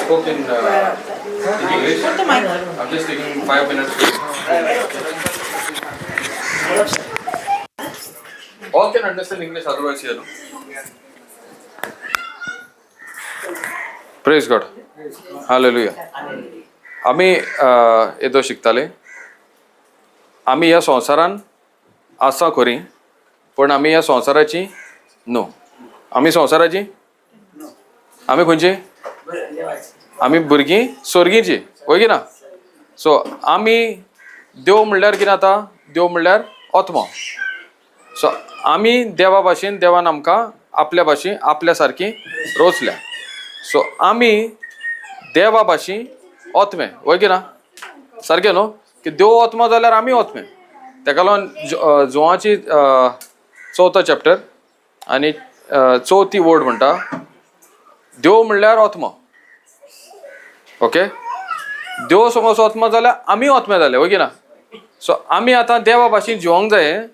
spoke in English. Put the mic. I'm just taking 5 minutes. All can understand English, otherwise here. No? Praise God. Hallelujah. आमी येदो शिकताले, आमी ह्या संवसारान आसा खरी, पूण आमी ह्या संवसाराची न्हू. आमी संवसाराची, आमी खंयची? आमी भुरगीं सोर्गीची, वय की ना? सो आमी देव म्हणल्यार कितें आतां? देव म्हणल्यार आत्मो. सो आमी देवा भाशेन, देवान आमकां आपल्या भाशेन आपल्या सारकी रोचल्या. सो आमी देवा भाशेन ओत्मे, वय की ना? सारकें न्हू? की देव ओत्मो जाल्यार आमी ओत्मे. तेका लागून जुवाची चवथो चॅप्टर आनी चवथी वर्ड म्हणटा, देव म्हणल्यार ओत्मो. ओके, देव समज ओत्मो जाल्यार आमी ओत्मे जाले, वय की ना? सो आमी आतां देवा भाशेन जिवोंक जाय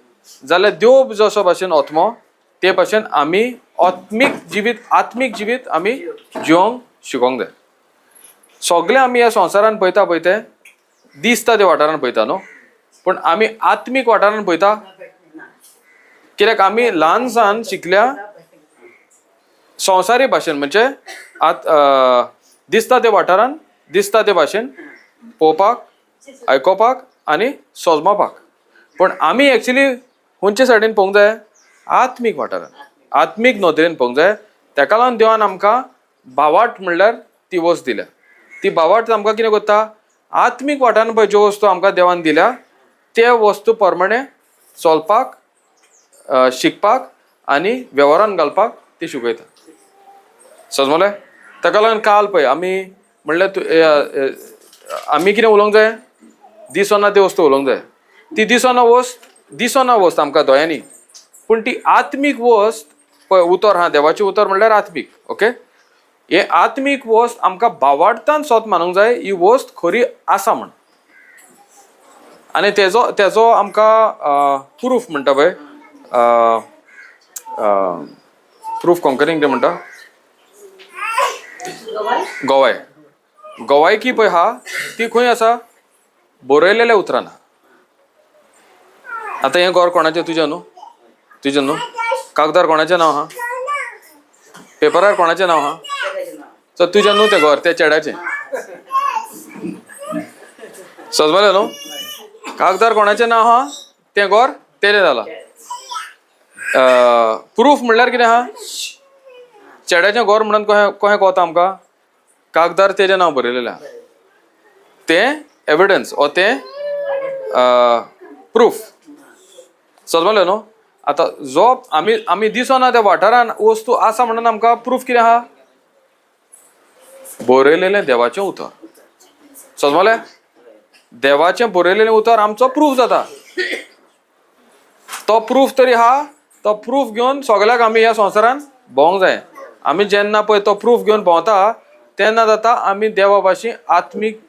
जाल्यार देव जसो भाशेन ओत्मो ते भाशेन आमी आत्मीक जिवीत, आत्मीक जिवीत आमी जिवोंक शिकोंक जाय. सगळें आमी ह्या संवसारान पळयता पळय, तें दिसता ते वाठारान पळयता न्हू, पूण आमी आत्मीक वाठारान पळयता कित्याक? आमी ल्हान सान शिकल्या संवसारी भाशेन, म्हणजे आत दिसता ते वाठारान दिसता ते भाशेन पळोवपाक, आयकोपाक आनी सोजमापाक. पूण आमी एक्चुली खंयचे सायडीन पळोवंक जाय? आत्मीक वाठारान, आत्मीक नदरेन पळोवंक जाय. तेका लागून देवान आमकां भावार्थ म्हणल्यार ती वस्त दिल्या. ती भावार्थ आमकां कितें करता? आत्मीक वाठारान पळय ज्यो वस्तू आमकां देवान दिल्या ते वस्तू प्रमाणे चलपाक, शिकपाक आनी वेव्हारान घालपाक ती शिकयता. समजलें? ताका लागून काल पळय आमी म्हणल्यार तूं आमी कितें उलोवंक जाय? दिसना त्यो वस्तू उलोवंक जाय. ती दिसना वस्त, दिसना वस्त आमकां दोळ्यांनी, पूण ती आत्मीक वस्त पळय उतर आहा, देवाचें उतर म्हणल्यार आत्मीक. ओके, हे आत्मीक वस्त आमकां भावार्थान सोत मानूंक जाय, ही वस्त खरी आसा म्हण. आनी तेजो तेजो आमकां प्रूफ म्हणटा पळय, प्रूफ कोंकणीन कितें म्हणटा? गवाय. गवायकी पळय आहा ती खंय आसा? बरयलेल्या उतरान. आतां हें घर कोणाचें? तुजें न्हू? तुजें न्हू? कागदार कोणाचें नांव आहा? पेपरार कोणाचें नांव आहा? सो तुजें न्हू तें घर, तें चेड्याचें. सजमलें न्हू? कागदार कोणाचें नांव आहा तें घर तेजें जालां. प्रूफ म्हणल्यार कितें आहा? चेड्याचें घर म्हणून कशें कशें कळता आमकां? कागदार तेजें नांव बरयलेलें आहा, तें एविडन्स ओ तें प्रूफ. समजलें न्हू? आतां जो आमी आमी दिसना त्या वाठारान वस्तू आसा म्हणून आमकां प्रूफ कितें आहा? बरयलेलें देवाचें उतर. समजलें? देवाचें बरयलेलें उतर आमचो प्रूफ जाता. तो प्रूफ तरी आहा, तो प्रूफ घेवन सगळ्याक आमी ह्या संवसारान भोंवंक जाय. आमी जेन्ना पळय तो प्रूफ घेवन भोंवता तेन्ना जाता आमी देवा भाशेन आत्मीक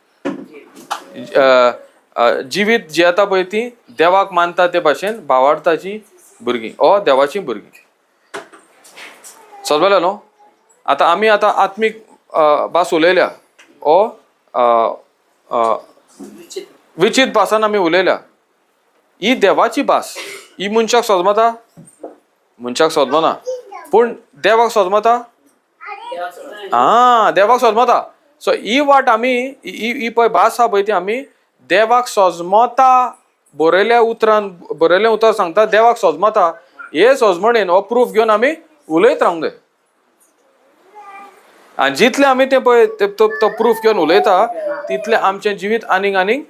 जिवीत जियेता पळय, ती देवाक मानता ते भाशेन भावार्थाची भुरगीं ओ देवाची भुरगीं. समजलें न्हू? आतां आमी आतां आत्मीक भास उलयल्या ओ विचीत भासान आमी उलयल्या. ही देवाची भास, ही मनशाक सोजमता? मनशाक सोजमना, पूण देवाक सोजमता. आं, देवाक सोजमता. सो ही वाट आमी ही ही पळय भास आहा पळय ती आमी देवाक सोजमता. बरयल्या उतरान, बरयलें उतर सांगता देवाक सोजमता. हे सोजमणेन हो प्रूफ घेवन आमी उलयत रावंक जाय. आनी जितलें आमी तें पळय तो प्रूफ घेवन उलयता तितलें आमचें जिवीत आनीक आनीक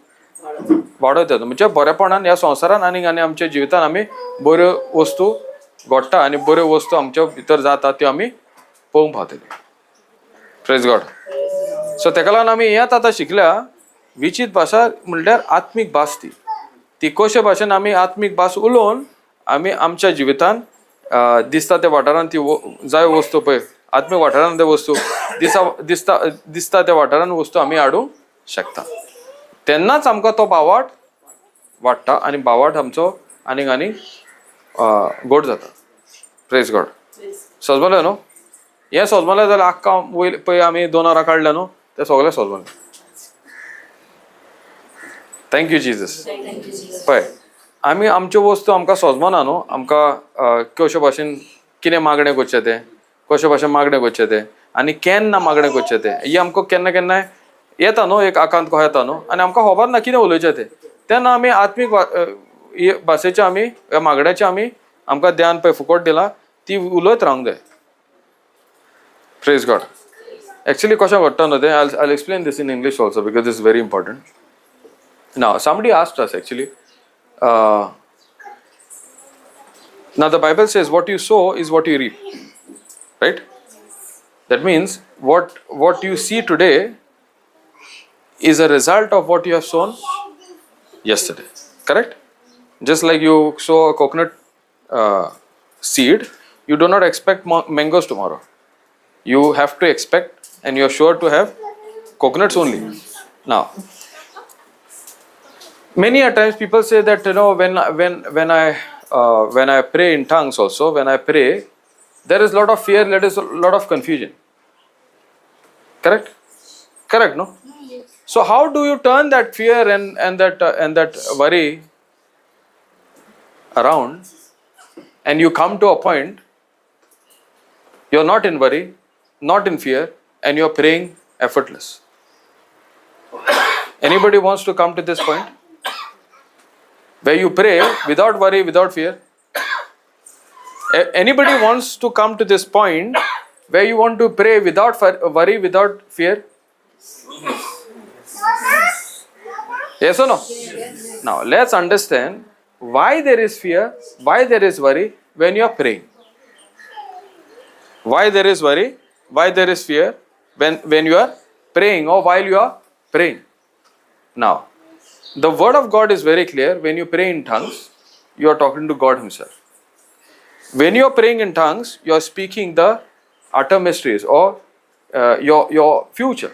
वाडत येता. म्हणजे बरेपणान ह्या संवसारान आनीक आनी आमच्या जिवितान आमी बऱ्यो वस्तू घडटा आनी बऱ्यो वस्तू आमच्या भितर जाता त्यो आमी पळोवंक पावतली. Praise God. सो तेका लागून आमी हेंच आतां शिकल्या, विचीत भाशा म्हणल्यार आत्मीक भास. ती ती कशे भाशेन आमी आत्मीक भास उलोवन आमी आमच्या जिवितान दिसता त्या वाठारान ती जाय वस्तू पळय, आत्मीक वाठारान त्या वस्तू दिसा दिसता दिसता त्या वाठारान वस्तू आमी हाडूंक शकता. तेन्नाच आमकां तो भावार्थ वाडटा आनी भावार्थ आमचो आनीक आनीक गोड जाता. Praise God. सजमलें न्हू? हें सजमलें जाल्यार आक्का वयर पळय आमी 2 वरां काडल्या न्हू. ते सगळे सॉल्व जालें. Thank you Jesus. पळय, आमी आमच्यो वस्तू आमकां सोजमना न्हू, आमकां कशे भाशेन कितें मागणें करचें तें, कशे भाशेन मागणें करचें तें आनी केन्ना मागणें करचें तें, ही आमकां केन्ना केन्नाय येता न्हू, एक आकांत कसो येता न्हू आनी आमकां खबर ना कितें उलोवचें तें. तेन्ना आमी आत्मीक भाशेचें आमी ह्या मागण्याचें आमी आमकां ध्यान पळय फुकट दिलां, ती उलयत रावंक जाय. Praise God. Actually कशें घडटा न्हू तें, I explain this in English also because is very important. Now somebody asked us actually, now the Bible says what you sow is what you reap, right? That means what you see today is a result of what you have sown yesterday, correct? Just like you sow a coconut seed, you do not expect mangoes tomorrow. You have to expect and you are sure to have coconuts only. Now, many a times people say that, you know, when I pray in tongues also, when I pray, there is a lot of fear, there is a lot of confusion. Correct? Correct, no? So how do you turn that fear and that worry around, and you come to a point you are not in worry, not in fear, and you are praying effortless? Anybody wants to come to this point where you pray without worry, without fear? Anybody wants to come to this point where you want to pray without worry, without fear? Yes or no? Yes. Now let's understand why there is fear, why there is worry when you are praying. Why there is worry, why there is fear when you are praying or while you are praying. Now, the word of God is very clear. When you pray in tongues, you are talking to God Himself. When you are praying in tongues, you are speaking the utter mysteries or your future.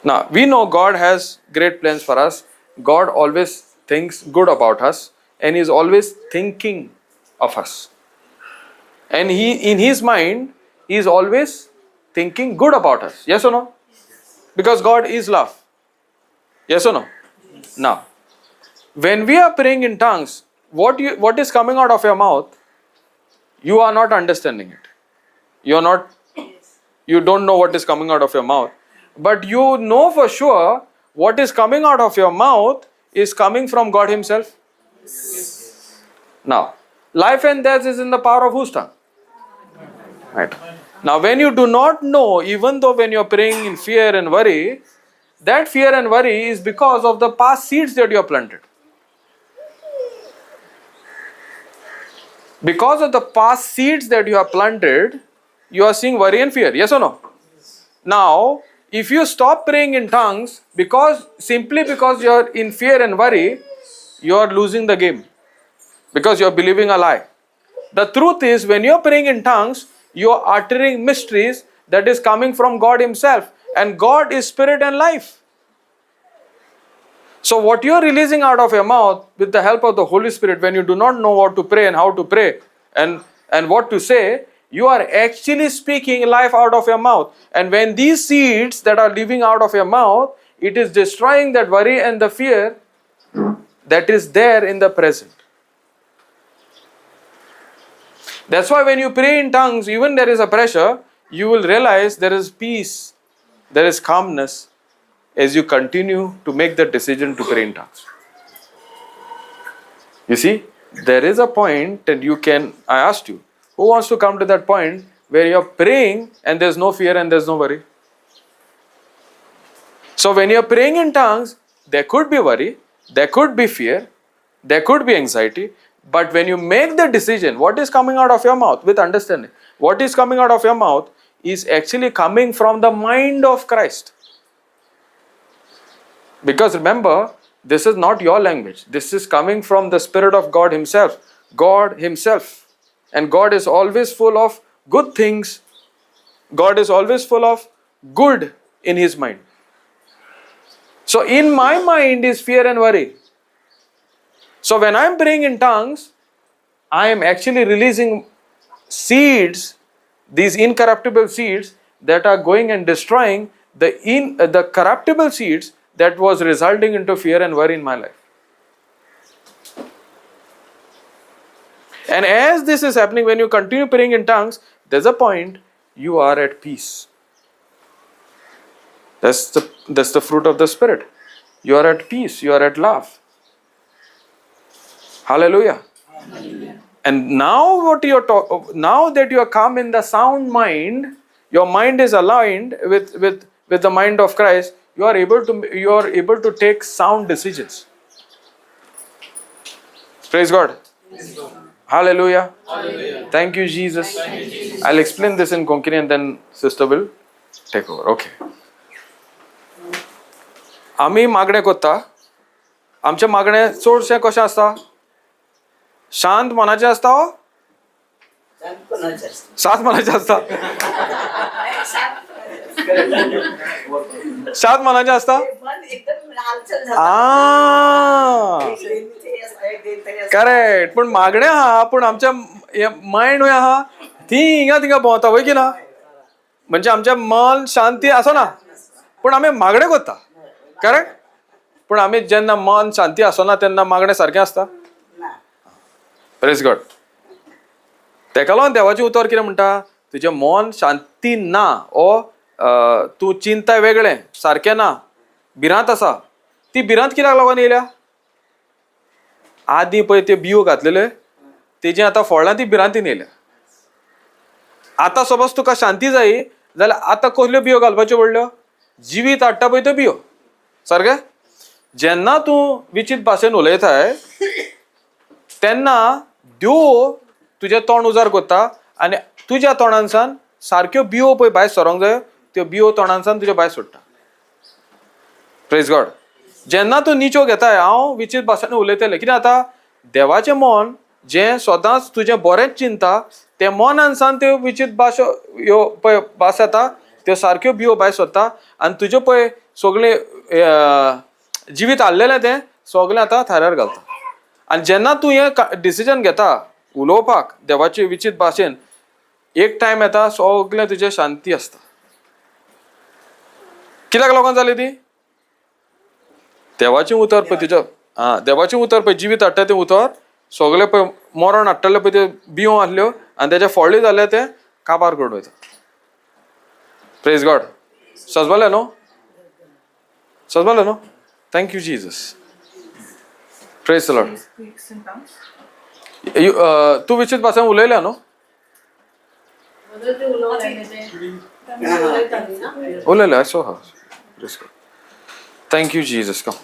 Now, we know God has great plans for us. God always thinks good about us and is always thinking of us. And He, in His mind, He is always thinking good about us. Yes or no? Because God is love. Yes or no? Yes. Now, when we are praying in tongues, what is coming out of your mouth, you are not understanding it. You are not, you don't know what is coming out of your mouth. But you know for sure what is coming out of your mouth is coming from God Himself. Yes. Now, life and death is in the power of whose tongue? Right. Now, when you do not know, even though when you are praying in fear and worry, that fear and worry is because of the past seeds that you have planted. Because of the past seeds that you have planted, you are seeing worry and fear. Yes or no? Yes. Now, if you stop praying in tongues simply because you are in fear and worry, you are losing the game because you are believing a lie. The truth is, when you are praying in tongues, you are uttering mysteries that is coming from God Himself, and God is spirit and life. So what you are releasing out of your mouth with the help of the Holy Spirit, when you do not know what to pray and how to pray and what to say, you are actually speaking life out of your mouth. And when these seeds that are leaving out of your mouth, it is destroying that worry and the fear that is there in the present. That's why when you pray in tongues, even there is a pressure, you will realize there is peace, there is calmness as you continue to make the decision to pray in tongues. You see, there is a point that you can, I asked you, who wants to come to that point where you are praying and there's no fear and there's no worry? So when you are praying in tongues, there could be worry, there could be fear, there could be anxiety. But when you make the decision, what is coming out of your mouth with understanding, what is coming out of your mouth is actually coming from the mind of Christ. Because remember, this is not your language. This is coming from the Spirit of God Himself. God Himself. And God is always full of good things. God is always full of good in His mind. So in my mind is fear and worry. So when I am praying in tongues, I am actually releasing seeds, these incorruptible seeds that are going and destroying the corruptible seeds that was resulting into fear and worry in my life. And as this is happening, when you continue praying in tongues, there's a point you are at peace. That's the fruit of the Spirit. You are at peace. You are at love. Hallelujah. Hallelujah. And now what you are now that you are calm in the sound mind, your mind is aligned with the mind of Christ. You are able to take sound decisions. Praise God. Praise God. Hallelujah. Hallelujah. Thank you, Jesus. Thank you, Jesus. I'll explain this in Konkani and then sister will take over. Okay. आमी मागणें करता, आमचें मागणें चडशें कशें आसता? शांत मनाचें आसता, शांत मनाचें आसता, शांत मनाचें आसता. करेक्ट. पूण मागणें आहा, पूण आमचें मायंड खंय आहा? ती हिंगा थिंगा भोंवता, वय की ना? म्हणजे आमचें मन शांती आसना, पूण आमी मागणें करता. करेक्ट. पूण आमी जेन्ना मन शांती आसना तेन्ना मागणें सारकें आसता? Praise God. तेका लागून देवाचें उतर कितें म्हणटा? तुजें मन शांती ना, ओ तूं चिंता वेगळें सारकें ना, भिरांत आसा. ती भिरांत कित्याक लागून येयल्या? आदीं पळय त्यो बियो घातलेले तेजी आतां फळां ती भिरांतीन येयल्या. आतां सपोज तुका शांती जाय जाल्यार आतां कसल्यो बियो घालपाच्यो पडल्यो? जिवीत हाडटा पळय त्यो बियो. सारकें. जेन्ना तूं विचित भाशेन उलयताय तेन्ना देव तुजें तोंड उजार करता आनी तुज्या तोंडानसान सारक्यो बियो पळय भायर सरोंक जायो, त्यो बियो तोंडानसान तुज्या भायर सोडटा. Praise God. जेन्ना तूं निचो घेताय, हांव विचित भाशेन उलयतलें, कितें जाता? देवाचें मन जें सदांच तुजें बरेंच चिंता, तें मनानसान त्यो विचित भाशो ह्यो पळय भास येता, त्यो सारक्यो बियो भायर सोदता आनी तुज्यो पळय सगळें जिवीत आहलेलें तें सगळें आतां थाऱ्यार घालता. आनी जेन्ना तूं हें डिसिजन घेता उलोवपाक देवाचे विचित भाशेन, एक टायम येता सगळें तुजें शांती आसता. कित्याक लागून जाली ती? देवाचें उतर पळय तुज्या, आं, देवाचें उतर पळय जिवीत हाडटा तें उतर सगळें पळय मरण हाडटलें पळय त्यो बियो आहल्यो आनी तेजे फळ्यो जालें तें काबार करून वयता. Praise God. सजवालें न्हू? सजवालें न्हू? Thank you Jesus. Praise the Lord. तूं विचित भाशेन उलयल्या न्हू? उलयल्या. सो हा. Thank you Jesus. Come.